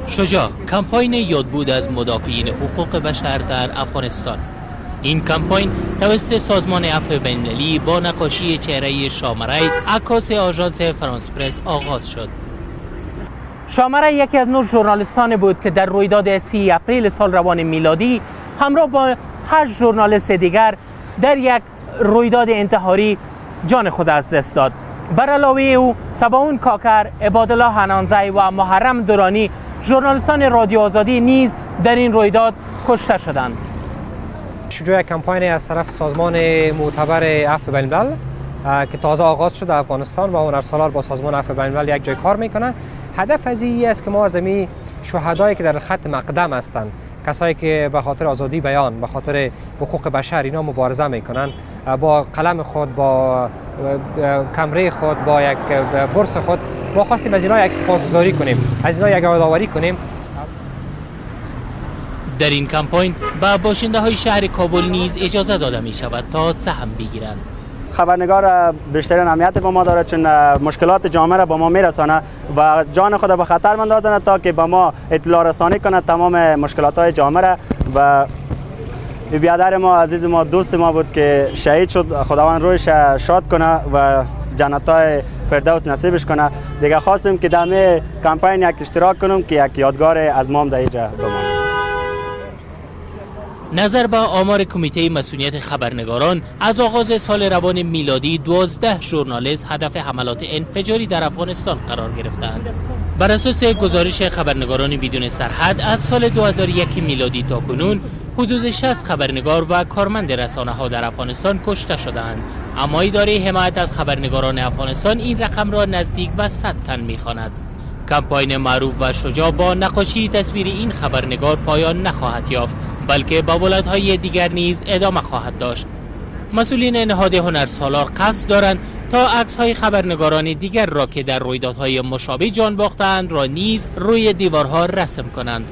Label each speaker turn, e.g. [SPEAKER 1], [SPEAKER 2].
[SPEAKER 1] شجاع، کمپاین یادبود از مدافعین حقوق بشر در افغانستان. این کمپاین توسط سازمان عفو بین‌المللی با نقاشی چهره شامری، عکاس آژانس فرانس پرس، آغاز شد. شامره یکی از 9 ژورنالیستان بود که در رویداد 30 اپریل سال روان میلادی همراه با 8 ژورنالیست دیگر در یک رویداد انتحاری جان خود از دست داد. بر علاوه او، سباون کاکر، عبادالله حنانزی و محرم دورانی، ژورنالیستان رادیو آزادی، نیز در این رویداد کشته شدند.
[SPEAKER 2] شجاع کمپاین از طرف سازمان معتبر عفو بین‌الملل که تازه آغاز شده افغانستان و هنرسالار با سازمان عفو بین‌الملل یک جای کار میکنه. هدف از این است که ما از این شهدایی که در خط مقدم هستند، کسایی که به خاطر آزادی بیان، به خاطر حقوق بشر اینا مبارزه میکنن، با قلم خود، با کمره خود، با یک برس خود، ما خواستیم از اینا یک سپاسگزاری کنیم، از اینا یک یادآوری کنیم.
[SPEAKER 1] در این کمپاین به باشنده های شهر کابل نیز اجازه داده می شود تا سهم بگیرند.
[SPEAKER 3] خبرنگار بیشترین اهمیت با ما داره، چون مشکلات جامعه را با ما میرسانه و جان خود به خطر مندازنه تا که با ما اطلاع رسانی کنه تمام مشکلات های جامعه را. و بیادر ما، عزیز ما، دوست ما بود که شهید شد. خداوند روحش شاد کنه و جنت های فردوس نصیبش کنه. دیگه خواستیم که در کمپاین یک اشتراک کنم که یک یادگار از ما هم در اینجا بمانه.
[SPEAKER 1] نظر به آمار کمیته مصونیت خبرنگاران، از آغاز سال روان میلادی 12 ژورنالیست هدف حملات انفجاری در افغانستان قرار گرفتند. بر اساس گزارش خبرنگاران بدون سرحد، از سال 2001 میلادی تا کنون حدود 60 خبرنگار و کارمند رسانه ها در افغانستان کشته شدند. اما اداره حمایت از خبرنگاران افغانستان این رقم را نزدیک به 100 تن میخواند. کمپاین معروف و شجاع با نقاشی تصویر این خبرنگار پایان نخواهد یافت، بلکه با ولایت‌های دیگر نیز ادامه خواهد داشت. مسئولین نهاد هنر سالار قصد دارند تا عکس‌های خبرنگاران دیگر را که در رویدادهای مشابه جان باختند را نیز روی دیوارها رسم کنند.